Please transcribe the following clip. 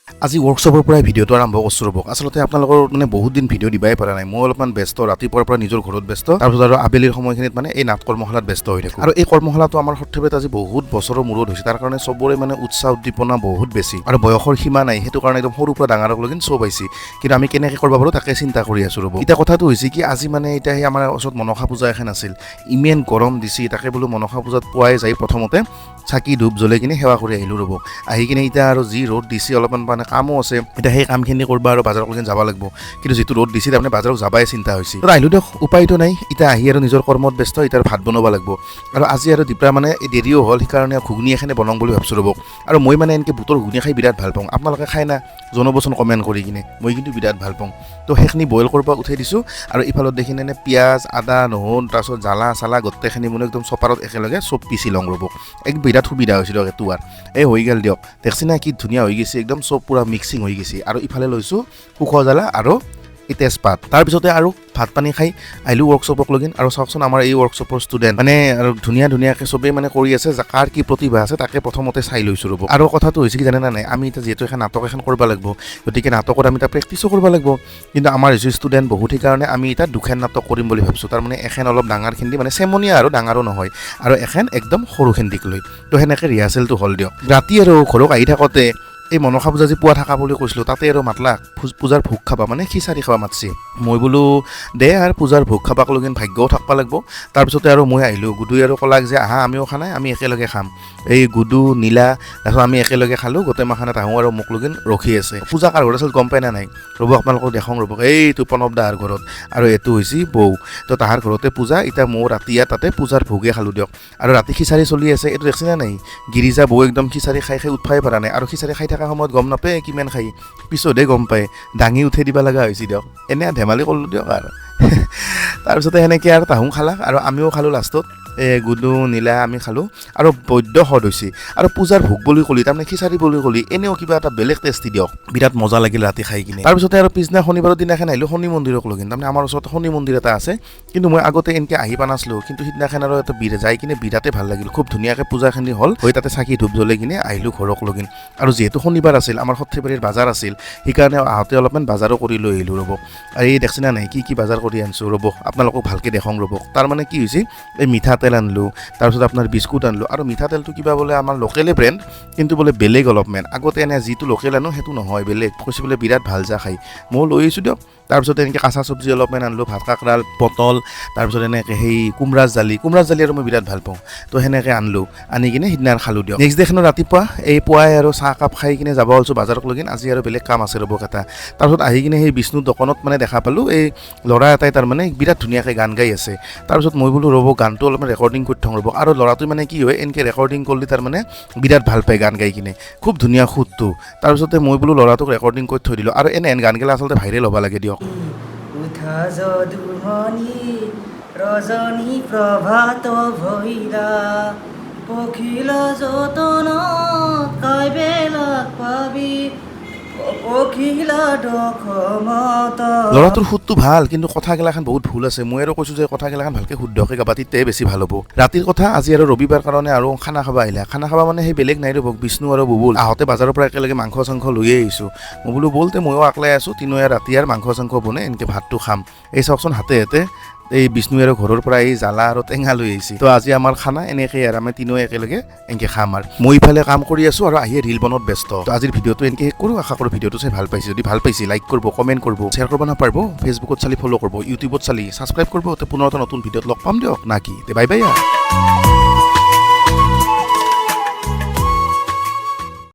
আজি ৱৰ্কশ্বপৰ পৰাই ভিডিঅ'টো আৰম্ভ কৰিছোঁ ৰ'ব। আচলতে আপোনালোকৰ মানে বহুত দিন ভিডিঅ' দিবাই পৰা নাই। মই অলপমান ব্যস্ত, ৰাতিপুৱাৰ পৰা নিজৰ ঘৰত ব্যস্ত, তাৰপিছত আৰু আবেলিৰ সময়খিনিত মানে এই নাট কৰ্মশালাত ব্যস্ত হৈ থাকোঁ। আৰু এই কৰ্মশালাটো আমাৰ সৰ্থেবাৰীত আজি বহুত বছৰৰ মূৰত হৈছে, তাৰ কাৰণে চবৰে মানে উৎসাহ উদ্দীপনা বহুত বেছি আৰু বয়সৰ সীমা নাই। সেইটো কাৰণে একদম সৰুৰ পৰা ডাঙৰক লগিন চব আহিছে, কিন্তু আমি কেনেকৈ কৰিব পাৰোঁ তাকে চিন্তা কৰি আছোঁ ৰ'ব। এতিয়া কথাটো হৈছে কি, আজি মানে এতিয়া সেই আমাৰ ওচৰত মনসা পূজা এখন আছিল, ইমান গৰম দিছি, তাকে বোলো মনসা পূজাত পুৱাই যাই প্ৰথমতে চাকি ধূপ জ্বলাই কিনে সেৱা কৰি আহিলোঁ ৰ'ব। আহি কিনে এতিয়া আৰু যি ৰ'দ দিছে, অলপমান মানে কামো আছে, এতিয়া সেই কামখিনি কৰিব আৰু বাজাৰত যাব লাগিব। কিন্তু যিটো ৰ'দ দিছে, তাৰমানে বাজাৰত যাবাই চিন্তা হৈছে। তো আহিলোঁ দিয়ক, উপায়টো নাই। এতিয়া আহি আৰু নিজৰ কৰ্মত ব্যস্ত, এতিয়া আৰু ভাত বনাব লাগিব। আৰু আজি আৰু দিপৰা মানে এই দেৰিও হ'ল, সেইকাৰণে ঘুগুনি এখনে বনাওঁ বুলি ভাবছোঁ ৰ'ব। আৰু মই মানে এনেকৈ বুটৰ ঘুগুনি খাই বিৰাট ভাল পাওঁ। আপোনালোকে খায় না জনাবচোন কমেণ্ট কৰি কিনে, মই কিন্তু বিৰাট ভাল পাওঁ। তো সেইখিনি বইল কৰিব উঠাই দিছোঁ আৰু ইফালত দেখি এনে পিঁয়াজ, আদা, নহৰু, তাৰপিছত জ্বালা চালা গোটেইখিনি মানে একদম চপাৰত একেলগে চব পিচি লওঁ ৰ'ব। এক বিৰাট সুবিধা হৈছে দিয়ক এইটো। আৰু এই হৈ গ'ল দিয়ক, দেখছি না কি ধুনীয়া হৈ গৈছে, একদম চব পূৰা মিক্সিং হৈ গৈছে। আৰু ইফালে লৈছোঁ শুক জ্বালা আৰু এই তেজপাত। তাৰপিছতে আৰু ভাত পানী খাই আহিলোঁ ৱৰ্কশ্বপক লগিন। আৰু চাওকচোন, আমাৰ এই ৱৰ্কশ্বপৰ ষ্টুডেণ্ট মানে আৰু ধুনীয়া ধুনীয়াকৈ চবেই মানে কৰি আছে, কাৰ কি প্ৰতিভা আছে তাকে প্ৰথমতে চাই লৈছোঁ ৰ'ব। আৰু কথাটো হৈছে কি জানে নে নাই, আমি এতিয়া যিহেতু এখন নাটক এখন কৰিব লাগিব, গতিকে নাটকত আমি এতিয়া প্ৰেক্টিছো কৰিব লাগিব। কিন্তু আমাৰ হৈছে ষ্টুডেণ্ট বহুত, সেইকাৰণে আমি এতিয়া দুখন নাটক কৰিম বুলি ভাবছোঁ। তাৰমানে এখন অলপ ডাঙৰ খিন্দি, মানে চেমনীয়া আৰু ডাঙৰো নহয়, আৰু এখন একদম সৰু খিন্দিক লৈ। তো সেনেকৈ ৰিহাৰ্চেলটো হ'ল দিয়ক। ৰাতি আৰু ঘৰত আহি থাকোঁতে এই মনসা পূজা যি পুৱা থকা বুলি কৈছিলোঁ, তাতে আৰু মাতলাক পূজাৰ ভোগ খাবা, মানে খিচাৰি খাবা মাতছি। মই বোলো দে আৰু পূজাৰ ভোগ খাবাক লগিন ভাগ্যও থাকবা লাগিব। তাৰপিছতে আৰু মই আহিলোঁ, গুডুই আৰু ক'লাক যে আহা, আমিও খা নাই, আমি একেলগে খাম। এই গুডু, নীলা, তাৰপিছত আমি একেলগে খালোঁ গোটেই মাখানে। আহোঁ আৰু মোক লগিন ৰখি আছে। পূজা কাৰ ঘৰত আছিল গম পাই না নাই ৰ'ব, আপোনালোকক দেখাওঁ ৰ'ব। এইটো প্ৰণৱ দাৰ ঘৰত আৰু এইটো হৈছে বৌ। তো তাহাৰ ঘৰতে পূজা। এতিয়া ময়ো ৰাতি ইয়াত তাতে পূজাৰ ভোগে খালোঁ দিয়ক। আৰু ৰাতি খিচাৰি চলি আছে, এইটো দেখছি না নাই, গিৰিজা বৌ একদম খিচাৰি খাই খাই উঠবাই পৰা নাই। আৰু খিচাৰি খাই থকা সময়ত গম নাপায় কিমান খাই, পিছতহে গম পায়, দাঙি উঠাই দিব লগা হৈছে দিয়ক। এনে ধেমালি কৰিলোঁ দিয়ক। আৰু তাৰপিছতে সেনেকৈ আৰু তাহোঁ খালাক আৰু আমিও খালোঁ লাষ্টত, এই গুডু, নীলা, আমি খালোঁ আৰু বৈদ্য সদ হৈছে। আৰু পূজাৰ ভোগ বুলি ক'লি, তাৰমানে খিচাৰি বুলি ক'লি, এনেও কিবা এটা বেলেগ টেষ্টি দিয়ক, বিৰাট মজা লাগিল ৰাতি খাই কিনে। তাৰপিছতে আৰু পিছদিনা শনিবাৰৰ দিনাখন আহিলোঁ শনি মন্দিৰক লগিন। তাৰমানে আমাৰ ওচৰত শনি মন্দিৰ এটা আছে, কিন্তু মই আগতে এনেকৈ আহি পোৱা নাছিলোঁ। কিন্তু সিদিনাখন আৰু এটা বিৰা যাই কিনে বিৰাটেই ভাল লাগিল, খুব ধুনীয়াকৈ পূজাখিনি হ'ল, হৈ তাতে চাকি ধূপ জ্বলাই কিনে আহিলোঁ ঘৰক লগিন। আৰু যিহেতু শনিবাৰ আছিল, আমাৰ সৰ্থেবাৰীৰ বাজাৰ আছিল, সেইকাৰণে আহোঁতে অলপমান বাজাৰো কৰি লৈ আহিলোঁ ৰ'ব। আৰু এই দেখছি না নাই কি কি বাজাৰ কৰি আনিছোঁ ৰ'ব, আপোনালোকক ভালকৈ দেখাওঁ ৰ'ব। তাৰমানে কি হৈছে, এই মিঠাতেল আনিলোঁ, তাৰপিছত আপোনাৰ বিস্কুট আনিলোঁ। আৰু মিঠাতেলটো কিবা বোলে আমাৰ লোকেলে ব্ৰেণ্ড, কিন্তু বোলে বেলেগ অলপমান, আগতে এনে যিটো লোকেল আনো সেইটো নহয়, বেলেগ কৈছে বোলে বিৰাট ভাল যা খাই, ময়ো লৈ আহিছোঁ দিয়ক। তাৰপিছত এনেকৈ কাঁচা চব্জি অলপমান আনিলোঁ, ভাত কাকৰাল, পটল, তাৰপিছত এনেকৈ সেই কোমৰাৰ জালি, কোমৰাৰ জালি আৰু মই বিৰাট ভাল পাওঁ, তো সেনেকৈ আনিলোঁ, আনি কিনে সিদিনা খালোঁ দিয়ক। নেক্সট ডেখনো ৰাতিপুৱা এই পুৱাই আৰু চাহ কাপ খাই কিনে যাব ওলছোঁ বাজাৰক লগিন, আজি আৰু বেলেগ কাম আছে ৰ'ব এটা। তাৰপিছত আহি কিনে সেই বিষ্ণুৰ দোকানত মানে দেখা পালোঁ এই ল'ৰা এটাই তাৰমানে বিৰাট ধুনীয়াকৈ গান গাই আছে। তাৰপিছত মই বোলো ৰ'ব, গানটো অলপমান ৰেকৰ্ডিং কৰি থওঁ ৰ'ব। আৰু ল'ৰাটোৱে মানে কি হয়, এনেকৈ ৰেকৰ্ডিং কৰিলে তাৰমানে বিৰাট ভাল পায় গান গাই কিনে, খুব ধুনীয়া সুৰটো। তাৰপিছতে মই বোলো ল'ৰাটোক ৰেকৰ্ডিং কৰি থৈ দিলোঁ। আৰু এনে গানগিলা আচলতে ভাইৰেল হ'ব লাগে দিয়ক। উঠা যদুমণি, ৰজনী প্ৰভাত ভৈলা, পখিলা যতনত কাইবেলাক পাবি, পখিলা দখমত। ল'ৰাটোৰ সুৰটো ভাল, কিন্তু কথাগিলাখান বহুত ভুল আছে। মই আৰু কৈছোঁ যে কথাগিলাখান ভালকৈ শুদ্ধকৈ গাবা, তেতিয়াহে বেছি ভাল হ'ব। ৰাতিৰ কথা, আজি আৰু ৰবিবাৰ কাৰণে আৰু খানা খাব আহিলা। খানা খাব মানে সেই বেলেগ নাই ৰ'ব, বিষ্ণু আৰু বুবুল আহোঁতে বাজাৰৰ পৰা একেলগে মাংস চাংস লৈয়ে আহিছোঁ। মই বোলো ব'লতে, ময়ো আকলাই আছোঁ, তিনিও ৰাতি আৰু মাংস চাংস বনাই এনেকৈ ভাতটো খাম। এই চাওকচোন, হাতে হাতে এই বিষ্ণু আৰু ঘৰৰ পৰা এই জ্বালা আৰু টেঙা লৈ আহিছে। তো আজি আমাৰ খানা এনেকৈ আৰু আমি তিনিও একেলগে এনেকৈ খাম। আৰু মই ইফালে কাম কৰি আছোঁ আৰু আহিয়ে ৰিল বনোৱাত ব্যস্ত। তো আজিৰ ভিডিঅ'টো এনেকৈ শেষ কৰোঁ। আশা কৰোঁ ভিডিঅ'টো চাই ভাল পাইছে। যদি ভাল পাইছে, লাইক কৰিব, কমেণ্ট কৰিব, শ্বেয়াৰ কৰিব নাপাৰিব। ফেচবুকত চালি ফ'ল' কৰিব, ইউটিউবত চালি ছাবস্ক্ৰাইব কৰিব। তো পুনৰ এটা নতুন ভিডিঅ'ত লগ পাম দিয়ক, না কি? বাই বাই আৰু।